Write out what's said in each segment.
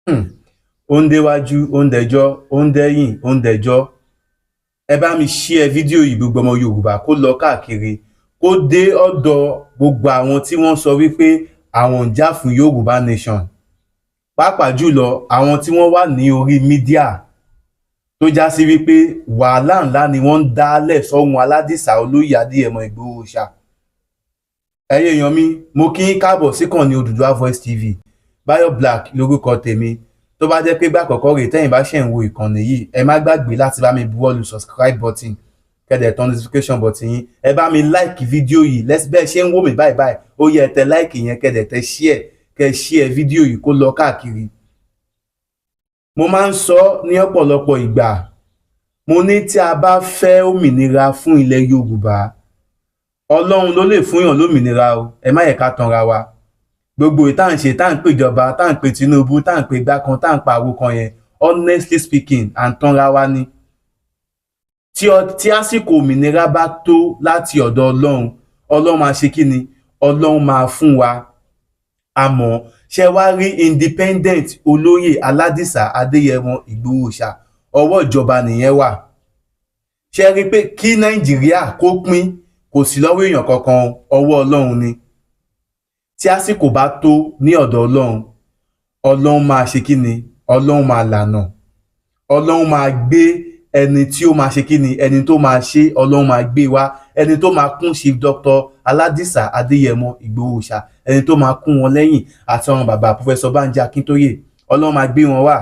Ó ń déwájú, ó ń dẹjọ́, ó ń dẹ́yìn, ó ń dẹjọ́. Ẹ bá mi share fídíò yìí, gbogbo ọmọ Yorùbá, kó lọ káàkiri, kó dé ọ̀dọ̀ gbogbo àwọn tí wọ́n sọ wípé àwọn ń jà fún Yorùbá nation, pàápàá jùlọ àwọn tí wọ́n wà ní orí media tó já sí wípé wàhálà ńlá ni wọ́n ń dálẹ̀ sọ́run Aládìsá Olóyè Adéyẹmọ Ìgbòho Òòṣà. Ẹ̀yin èèyàn mi, mo kí yín káàbọ̀ síkànnì Odùduwà Voice TV. Bayo Black lórúkọ tèmi. Tó bá jẹ́ pé gbà àkọ́kọ́ rèé tẹ́yìn bá ṣẹ̀ ń wo ìkànnì yìí, ẹ má gbàgbé láti bá mi buwọ́lu subscribe button, kẹ́ dẹ̀ tán notification button yín. Ẹ bá mi like fídíò yìí bẹ́ẹ̀ ṣe ń wò mí báyìí báyìí. Ó yẹ ẹ tẹ like yẹn, kẹ́ dẹ̀ tẹ share, kẹ́ share fídíò yìí kó lọ káàkiri. Mo máa ń sọ ní ọ̀pọ̀lọpọ̀ ìgbà, mo ní tí a bá fẹ́ òmìnira fún ilẹ̀ Yorùbá, Ọlọ́run ló lè fún yàn lómìnira o. Ẹ má yẹ ká tanra wa. Gbogbo ìta ń ṣe, tá à ń pèjọba, tá à ń pe Tinubu, tá à ń pe igbá kan, tá à ń pa àwo kan yẹn, honestly speaking, à ń tanra wa ni. Tí àsìkò òmìnira bá tó láti ọ̀dọ̀ Ọlọ́run, Ọlọ́run máa ṣe kí ni? Ọlọ́run máa fún wa. Àmọ́ ṣe wá rí independent Olóyè Aládìsá Adéyẹmọ Ìgbòho Òòṣà, ọwọ́ ìjọba nìyẹn wà. Ṣe rí pé kí Nàìjíríà kó pín, kò sí lọ́wọ́ èèyàn kankan, ọwọ́ Ọlọ́run ni. Tí àsìkò bá tó ní ọ̀dọ̀ Ọlọ́run, Ọlọ́run máa ṣe kí ni? Ọlọ́run máa lànà, Ọlọ́run máa gbé ẹni tí ó máa ṣe kí ni, ẹni tó máa ṣe, Ọlọ́run máa gbé wá, ẹni tó máa kún Chief Dr. Aládìsá Adéyẹmọ Ìgbòho Òòṣà, ẹni tó máa kún wọn lẹ́yìn, àti àwọn bàbá Professor Banji Akíntóyè. Ọlọ́run máa gbé wọn wá.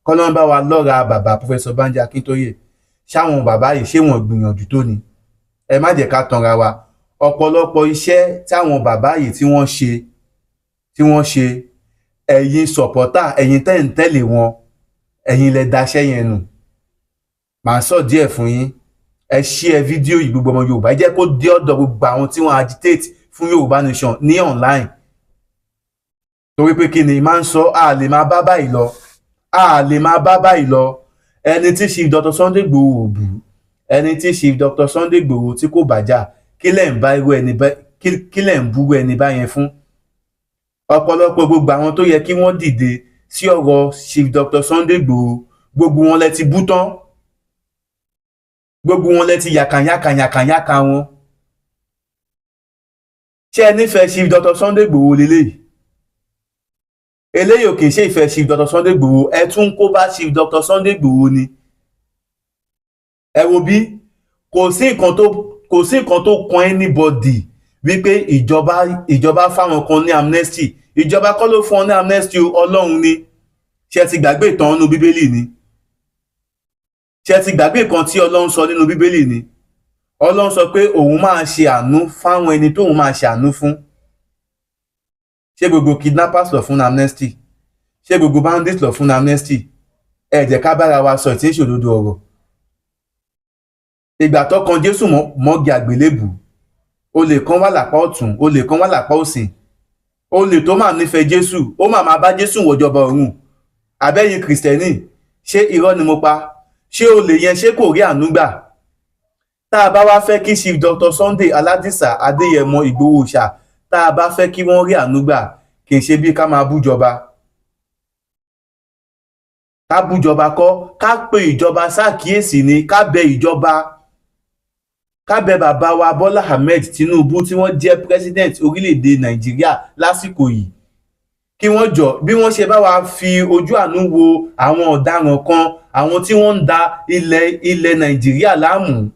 Kọ́lọ́run bá wa lọ́ra bàbá Professor Banji Akíntóyè. Ṣáwọn bàbá yìí, ṣé wọ́n gbìyànjú tó ni? Ẹ má jẹ́ ká tanra wa. Ọ̀pọ̀lọpọ̀ iṣẹ́ táwọn bàbá yìí tí wọ́n ṣe, ẹ̀yin supporter, ẹ̀yin tẹ́ ń tẹ̀lé wọn, ẹ̀yin lẹ daṣẹ́ yẹn nù. Màá sọ díẹ̀ fún yín. Ẹ share fídíò yìí, gbogbo ọmọ Yorùbá. Ẹ jẹ́ kó dé ọ̀dọ̀ gbogbo àwọn tí wọ́n agitate fún Yorùbá nation ní online, torí pé kí ni máa ń sọ, a lè máa bá báyìí lọ, a lè máa bá báyìí lọ. Ẹni tí Chief Dr. Sunday Igboho ò bú, ẹni tí Chief Dr. Sunday Igboho tí kò bá jà, kí lẹ̀ ń bá irú ẹni bá, kí lẹ̀ ń bú ẹni báyẹn fún? Ọ̀pọ̀lọpọ̀ gbogbo àwọn tó yẹ kí wọ́n dìde sí ọ̀rọ̀ Chief Dr. Sunday Igboho, gbogbo wọn lẹ ti bú tán, gbogbo wọn lẹ ti yàkànyàkànyàkànyàkà wọn. Ṣé ẹ nífẹ̀ẹ́ Chief Dr. Sunday Igboho lélẹ́yìí? Eléyìí ò kì í ṣe ìfẹ́ Chief Dr. Sunday Igboho. Ẹ tún kó bá Chief Dr. Sunday Igboho ni. Ẹ wo bí, kò sí nǹkan tó kan anybody wípé ìjọba fáwọn kan ní amnesty. Ìjọba kọ́ ló fún ọ ní amnesty o, Ọlọ́run ni. Ṣé ẹ ti gbàgbé ìtàn nínú Bíbélì ni? Ṣé ẹ ti gbàgbé nǹkan tí Ọlọ́run sọ nínú Bíbélì ni? Ọlọ́run sọ pé òun máa ṣe àánú fáwọn ẹni tóun máa ṣe àánú fún. Ṣé gbogbo kidnappers lọ fún amnesty? Ṣé gbogbo bandits lọ fún amnesty? Ẹ jẹ́ ká bára wa sọ ìtí ń ṣòdodo ọ̀rọ̀. Ìgbà tó kan Jésù mọ́gi àgbélébù, olè kan wà lápá ọ̀tún, olè kan wà lápá òsì. Olè tó máa nífẹ̀ẹ́ Jésù, ó máa máa bá Jésù wọ̀jọba ọ̀run. Àbẹ́yìn Kìrìsìtẹ́nì, ṣé irọ́ ni mo pa? Ṣé olè yẹn, ṣé kò rí àánú gbà? Tá a bá wá fẹ́ kí Chief Dr. Sunday Aládìsá Adéyẹmọ Ìgbòho Òòṣà, tá a bá fẹ́ kí wọ́n rí àánú gbà, kì í ṣe bí ká máa bújọba. Ká bújọba kọ́, ká pe ìjọba ṣàkíyèsí ni. Ká bẹ ìjọba, ká bẹ bàbá wa Bọ́lá Ahmed Tinubu, tí wọ́n jẹ́ president orílẹ̀-èdè Nàìjíríà lásìkò yìí, kí wọ́n jọ, bí wọ́n ṣe bá wa fi ojú àánú wo àwọn ọ̀daràn kan, àwọn tí wọ́n ń da ilẹ̀ Nàìjíríà láàmú,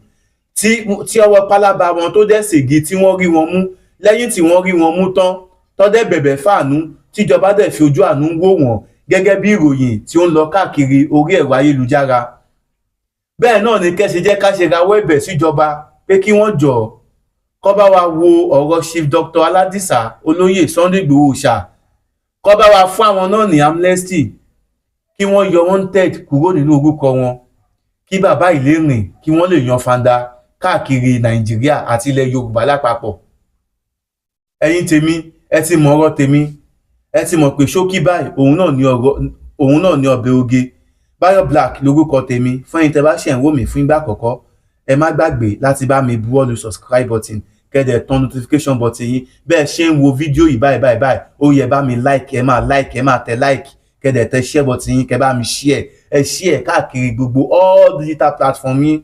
tí ọwọ́ pálábá wọn tó dẹ̀ ṣègi, tí wọ́n rí wọn mú. Lẹ́yìn tí wọ́n rí wọn mú tán, tó dẹ̀ bẹ̀bẹ̀ fàánú, tíjọba dẹ̀ fi ojú àánú wò wọ́n, gẹ́gẹ́ bí ìròyìn tí ó ń lọ káàkiri orí ẹ̀rọ ayélujára, bẹ́ẹ̀ náà ni kẹ́sì jẹ́ ká ṣe rawọ́ ẹ̀bẹ̀ síjọba pé kí wọ́n jọ̀ọ́, kó bá wa wo ọ̀rọ̀ Chief Dr. Aládìsá Olóyè Sunday Igboho Òòṣà, kó bá wa fún àwọn náà ní amnesty, kí wọ́n yọ wanted kúrò nínú orúkọ wọn, kí bàbá yìí lè rìn, kí wọ́n lè yan fanda káàkiri Nàìjíríà àti ilẹ̀ Yorùbá lápapọ̀. Ẹ̀yin tèmi, ẹ ti mọ̀ ọ̀rọ̀ tèmi. Ẹ ti mọ̀ pé ṣókí báyìí òun náà ní ọ̀rọ̀, òun náà ní ọbẹ̀ oge. Bayo Black lórúkọ tèmi. Fún ẹ̀yin tẹ́ bá ṣẹ̀ ń wò mí fún ìgbà àkọ́kọ́, ẹ má gbàgbé láti bá mi buwọ́lu subscribe button, kẹ́ dẹ̀ tán notification button yín. Bẹ́ẹ̀ ṣe ń wo fídíò yìí báyìí báyìí báyìí, ó yẹ bá mi like, ẹ máa like, ẹ máa tẹ like. Kẹ́ dẹ̀ tẹ share button yín, kẹ́ bá mi share ẹ, share káàkiri gbogbo all digital platform yín.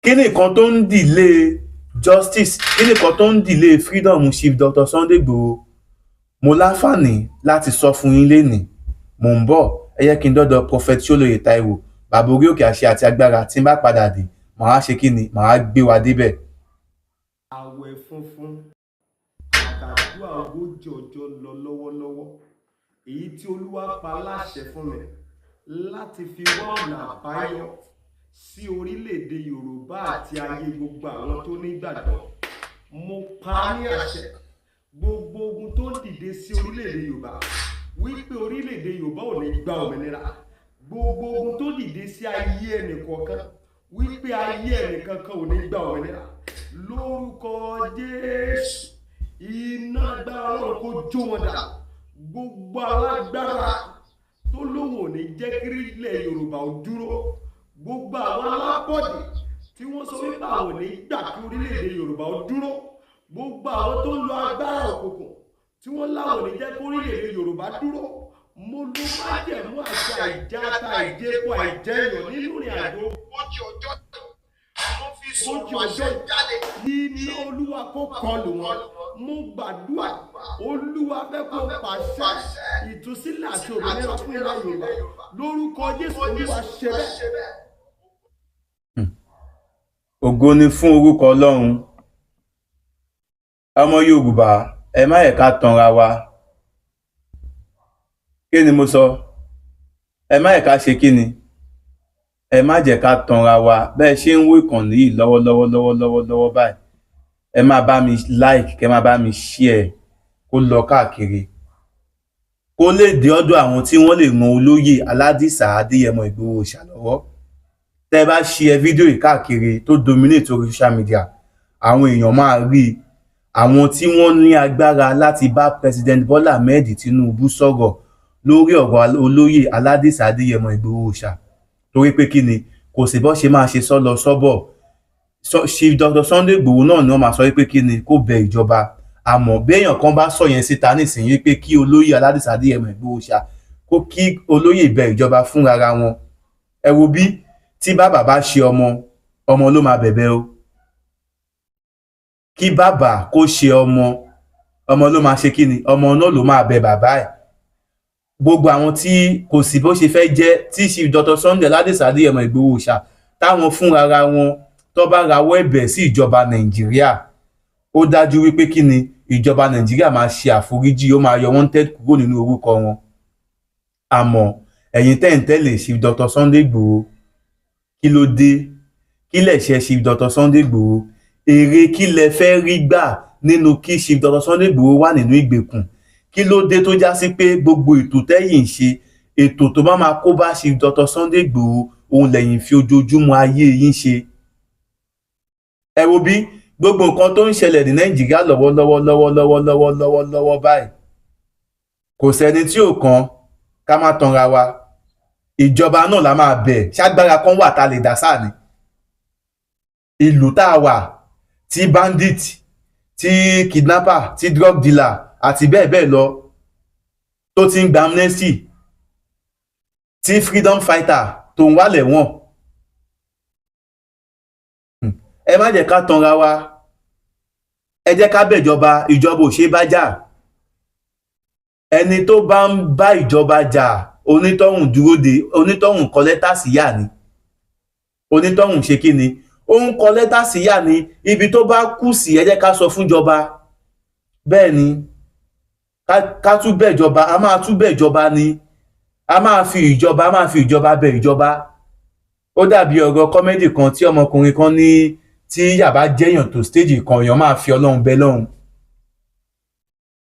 Kí ni nǹkan tó ń delay justice? Kí ni nǹkan tó ń delay freedom Chief Dr. Sunday Igboho? Mo láǹfààní láti sọ fún yín lénìí. Mò ń bọ̀, ẹ jẹ́ kí n dọ́dọ̀ Prophet Ṣólóyè Táíwò, bàbá orí òkè àṣẹ àti agbára. Tí n bá padà dé, màá ṣe kí ni? Màá gbé wa débẹ̀. Àwẹ̀ funfun àtàdúrà 40 ọjọ́ lọ lọ́wọ́lọ́wọ́, èyí tí Olúwa pa láṣẹ fún mi láti fi wá ọ̀nà àbáyọ sí orílẹ̀-èdè Yorùbá àti ayé gbogbo àwọn tó nígbàgbọ́. Mo pa á ní àṣẹ, gbogbo ogun tó ń dìde sí orílẹ̀-èdè Yorùbá wípé orílẹ̀-èdè Yorùbá ò ní gba òmìnira, gbogbo ogun tó dìde sí ayé ẹnìkọ̀ọ̀kan wípé ayé ẹnìkankan ò ní gba òmìnira, lórúkọ Jésù, iná agbára Ọlọ́run kó jó wọn dà. Gbogbo alágbára tó lóun ò ní jẹ́ kí ilẹ̀ Yorùbá ò dúró, gbogbo àwọn alábọ̀dé tí wọ́n sọ wípé àwọn ò ní gbà kí orílẹ̀-èdè Yorùbá ó dúró, gbogbo àwọn tó ń lo agbára òkùnkùn tí wọ́n láwọn ò ní jẹ́ kí orílẹ̀-èdè Yorùbá dúró, mo lo májẹ̀mú àti àìjáta, àìjẹpo, àìjẹyàn nínú ìrìn àjò 40 ọjọ́ mo fi ogójì sọ̀rọ̀ ọjọ́ àṣẹ jáde. Iná Olúwa kó kọlù wọn. Mo gbàdúrà, Olúwa fẹ́ kó pàṣẹ ìtúsílẹ̀ àti òmìnira fún ilẹ̀ Yorùbá. Lórúkọ Jésù, Olúwa ṣe bẹ́ẹ̀. Ògo ni fún orúkọ Ọlọ́run. Ọmọ Yorùbá, ẹ má yẹ ká tanra wa. Kí ni mo sọ? Ẹ má yẹ ká ṣe kí ni? Ẹ má jẹ́ ká tanra wa. Bẹ́ẹ̀ ṣe ń wo ìkànnì yìí lọ́wọ́lọ́wọ́ lọ́wọ́lọ́wọ́ lọ́wọ́ báyìí, ẹ máa bá mi like, kẹ́ máa bá mi share kó lọ káàkiri, kó lè dé ọ̀dọ̀ àwọn tí wọ́n lè ran olóyè Aládìsá Adéyẹmọ Ìgbòho Òòṣà lọ́wọ́. Tẹ́ ẹ bá share fídíò yìí káàkiri tó dominate orí social media, àwọn èèyàn máa rí i. Àwọn tí wọ́n ní agbára láti bá President Bola Ahmed Tinubu sọ̀rọ̀ lórí ọ̀rọ̀ olóyè Aládìsá Adéyẹmọ Ìgbòho Òòṣà, torí pé kí ni? Kò sí bó ṣe máa ṣe sọ́lọ sọ́bọ̀. Chief Dr. Sunday Igboho náà ni wọ́n máa sọ wípé kí ni kó bẹ ìjọba. Àmọ́ béèyàn kan bá sọ yẹn síta nísìnyí wípé kí olóyè Aládìsá Adéyẹmọ Ìgbòho Òòṣà kó kí olóyè bẹ ìjọba fúnra wọn, ẹ wo bí tí bàbá bá ṣe ọmọ, ọmọ ló máa bẹ̀bẹ̀ o. Kí bàbá kó ṣe ọmọ, ọmọ ló máa ṣe kí ni? Ọmọ náà ló máa bẹ bàbá ẹ̀. Gbogbo àwọn tí kò sí bó ṣe fẹ́ jẹ́ tí Chief Dr. Sunday Aládìsá Adéyẹmọ Ìgbòho Òòṣà táwọn fúnra wọn tó bá rawọ́ ẹ̀bẹ̀ sí ìjọba Nàìjíríà, ó dájú wípé kí ni? Ìjọba Nàìjíríà máa ṣe àforíjì, ó máa yọ wanted kúrò nínú orúkọ wọn. Àmọ́ ẹ̀yin tẹ́ ń tẹ̀lé Chief Dr. Sunday Igboho, kí ló dé? Kí lẹ̀ṣẹ̀ Chief Dr. Sunday Igboho? Èrè kí lẹ fẹ́ rí gbà nínú kí Chief Dr. Sunday Igboho wà nínú ìgbèkùn? Kí ló dé tó já sí pé gbogbo ètò tẹ́yìn ń ṣe, ètò tó bá máa kó bá Chief Dr. Sunday Igboho, òun lẹ́yìn fi ojoojúmọ́ ayé yín ṣe? Ẹ wo bí gbogbo nǹkan tó ń ṣẹlẹ̀ ní Nàìjíríà lọ́wọ́lọ́wọ́ lọ́wọ́lọ́wọ́ lọ́wọ́lọ́wọ́ lọ́wọ́ báyìí, kò sẹ́ni tí ò kàn. Ká má tanra wa, ìjọba náà la máa bẹ̀. Ṣágbára kan wà tá a lè dá sáà ni ìlú tá a wà, tí bandit, tí kidnapper, tí drug dealer àti bẹ́ẹ̀ bẹ́ẹ̀ lọ tó ti ń gba amnesty, tí freedom fighter tó ń wà lẹ́wọ̀n? Ẹ má jẹ́ ká tanra wa. Ẹ jẹ́ ká bẹ̀jọba. Ìjọba ò ṣe é bá jà. Ẹni tó bá ń bá ìjọba jà, onítọ̀hún dúró de onítọ̀hún kọ lẹ́tà sí yà ni. Onítọ̀hún ṣe kí ni? Ó ń kọ lẹ́tà sí yà ni. Ibi tó bá kù sí, ẹ jẹ́ ká sọ fúnjọba. Bẹ́ẹ̀ ni, ká tún bẹ̀jọba. A máa tún bẹ̀jọba ni. A máa fi ìjọba bẹ̀ ìjọba. Ó dàbí ọ̀rọ̀ comedy kan tí ọmọkùnrin kan ní, tí yàbá jẹ́yàn tó stage kan, èèyàn máa fi Ọlọ́run bẹ lọ́hùn.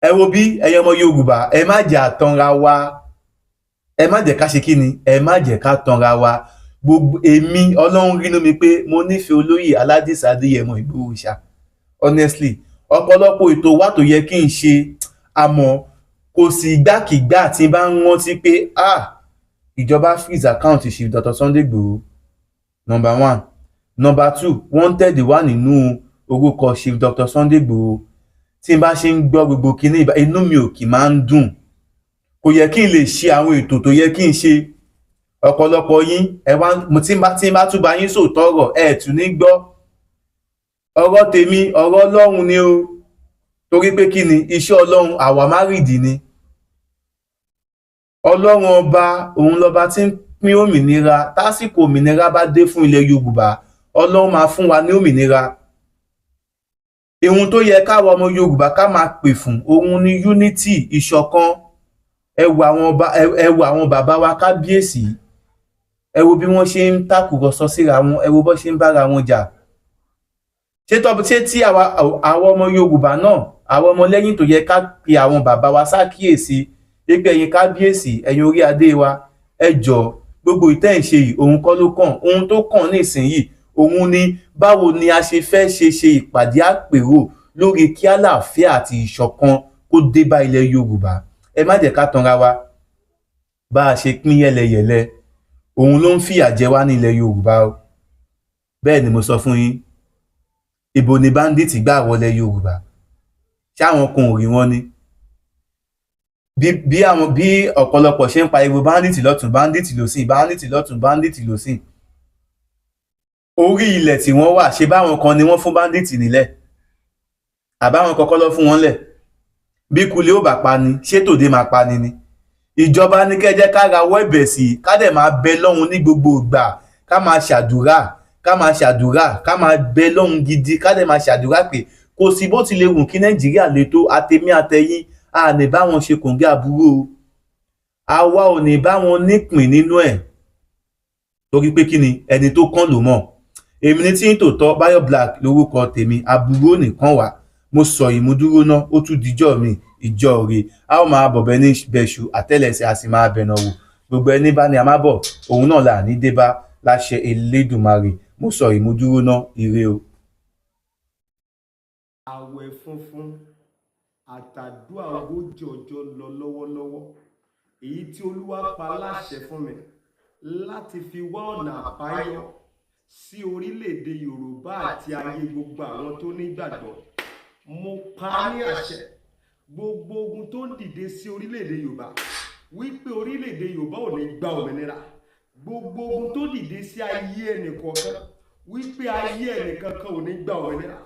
Ẹ wo bí, ẹ̀yin ọmọ Yorùbá, ẹ má jẹ́ àtanra wa. Ẹ má jẹ́ ká ṣe kí ni? Ẹ má jẹ́ ká tanra wa. Gbogbo èmi, Ọlọ́run rínú mi pé mo nífẹ̀ẹ́ olóyè Aládìsá Adéyẹmọ Ìgbòho ṣá. Honestly, ọ̀pọ̀lọpọ̀ ètò wà tó yẹ kí n ṣe, àmọ́ kò sí ìgbàkigbà tí n bá ń rántí pé, ah, ìjọba freeze account Chief Dr. Sunday Igboho, number one. Number two, wanted wà nínú orúkọ Chief Dr. Sunday Igboho. Tí n bá ṣe ń gbọ́ gbogbo kinní, inú mi ò kì máa ń dùn. Kò yẹ kí n lè ṣe àwọn ètò tó yẹ kí n ṣe. Ọ̀pọ̀lọpọ̀ yín, ẹ wá mo tí n bá tún bá yín sòótọ́ ọ̀rọ̀, ẹ tún ní gbọ́ ọ̀rọ̀ tèmi. Ọ̀rọ̀ Ọlọ́run ni o, torí pé kí ni? Iṣẹ́ Ọlọ́run àwámárìdì ni. Ọlọ́run Ọba, òun lọba tí ń pín òmìnira. Tásìkò òmìnira bá dé fún ilẹ̀ Yorùbá, Ọlọ́run máa fún wa ní òmìnira. Ohun tó yẹ káwa ọmọ Yorùbá ká máa pè fún òun ni unity, ìṣọ̀kan. Ẹ wo àwọn ọba, ẹ wo àwọn bàbá wa kábíyèsí, ẹ wo bí wọ́n ṣe ń tàkùrọ̀sọ síra wọn, ẹ wo bó ṣe ń bára wọn jà. Ṣé tọ́ ṣé tí àwa ọmọ Yorùbá náà, àwa ọmọ lẹ́yìn tó yẹ ká pe àwọn bàbá wa ṣàkíyèsí wípé, ẹ̀yin kábíyèsí, ẹ̀yin orí adé wa, ẹ jọ̀ọ́, gbogbo ìtẹ́ ń ṣe yìí, òun kọ́ ló kàn. Ohun tó kàn nísìnyìí, òun ni báwo ni a ṣe fẹ́ ṣe ìpàdé àpérò lórí kí àlàáfíà àti ìṣọ̀kan kó dé bá ilẹ̀ Yorùbá. Ẹ má jẹ́ ká tanra wa. Bá a ṣe pín yẹ́lẹyẹ̀lẹ, òun ló ń fìyà jẹ wá ní ilẹ̀ Yorùbá o. Bẹ́ẹ̀ ni mo sọ fún yín. Ibo ni bandit gbà wọlé Yorùbá? Ṣáwọn kan ò rí wọn ni? Bí àwọn bí ọ̀pọ̀lọpọ̀ ṣe ń pariwo bandit lọ́tún, bandit lòsì, bandit lọ́tún, bandit lòsì, orí ilẹ̀ tí wọ́n wà, ṣe báwọn kan ni wọ́n fún bandit nílẹ̀? Àbáwọn kọ́kọ́ lọ fún wọn lẹ̀? Bí kulé ò bá pa ni, ṣé tòde máa pa ni? Ni ìjọba ní kẹ́ jẹ́ ká rawọ́ ẹ̀bẹ̀ sí, ká dẹ̀ máa bẹ lọ́hun ní gbogbo ìgbà, ká máa ṣàdúrà, ká máa ṣàdúrà, ká máa bẹ lọ́hun gidi, ká dẹ̀ máa ṣàdúrà pé kò sí bó ti lè wù kí Nàìjíríà le tó, àtèmi àtẹ̀yin, a ní bá wọn ṣe kòǹgẹ́ aburú o. Àwa ò ní bá wọn nípìn nínú ẹ̀, torí pé kí ni? Ẹni tó kàn ló mọ̀. Èmi ní tí ń tòótọ́, Báyọ̀ Black lórúkọ tèmi. Aburú ò ní kàn wá. Mo sọ ìmúdúró náà, ó tún dijọ́ mi ìjọ rè. A ó máa bọ̀bẹ ní bẹ̀ṣù àtẹ́lẹsẹ̀, a sì máa bẹ̀nà wò. Gbogbo ẹni bá ní a má bọ̀, òun náà là ní dé bá, láṣẹ Elédùmarè. Mo sọ ìmúdúró náà, ire o. Àwẹ̀ funfun àtàdúà 40 ọjọ́ lọ lọ́wọ́lọ́wọ́, èyí tí Olúwa pa láṣẹ fún mi láti fi wá ọ̀nà àbáyọ sí orílẹ̀-èdè Yorùbá àti ayé gbogbo àwọn tó nígbàgbọ́. Mo pa á ní àṣẹ, gbogbo ogun tó ń dìde sí orílẹ̀-èdè Yorùbá wípé orílẹ̀-èdè Yorùbá ò ní gba òmìnira, gbogbo ogun tó dìde sí ayé ẹnìkọ̀ọ̀kan wípé ayé ẹnìkankan ò ní gba òmìnira,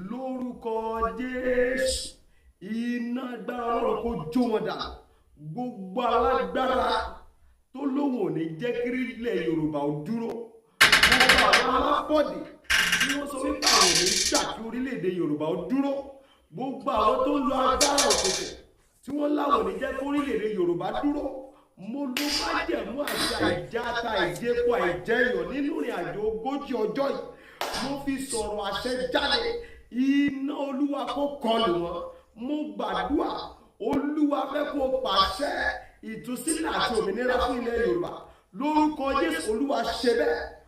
lórúkọ Jésù, iná agbára Ọlọ́run kó jó wọn dànù. Gbogbo alágbára tó lóun ò ní jẹ́ kí ilẹ̀ Yorùbá ò dúró, gbogbo àwọn alábọ̀dé tí wọ́n sọ wípé àwọn ò ní gbà kí orílẹ̀-èdè Yorùbá ò dúró, gbogbo àwọn tó ń lo agbára òkùnkùn tí wọ́n láwọn ò ní jẹ́ kí orílẹ̀-èdè Yorùbá dúró, mo lo májẹ̀mú àti àìjáta, àìjẹpo, àìjẹyọ̀ nínú ìrìn àjò 40 ọjọ́ yìí, mo fi sọ̀rọ̀ àṣẹ jáde, iná Olúwa kó kọlù wọn. Mo gbàdúrà, Olúwa fẹ́ kó pàṣẹ ìtúsílẹ̀ àti òmìnira fún ilẹ̀ Yorùbá. Lórúkọ Jésù, Olúwa ṣe bẹ́ẹ̀.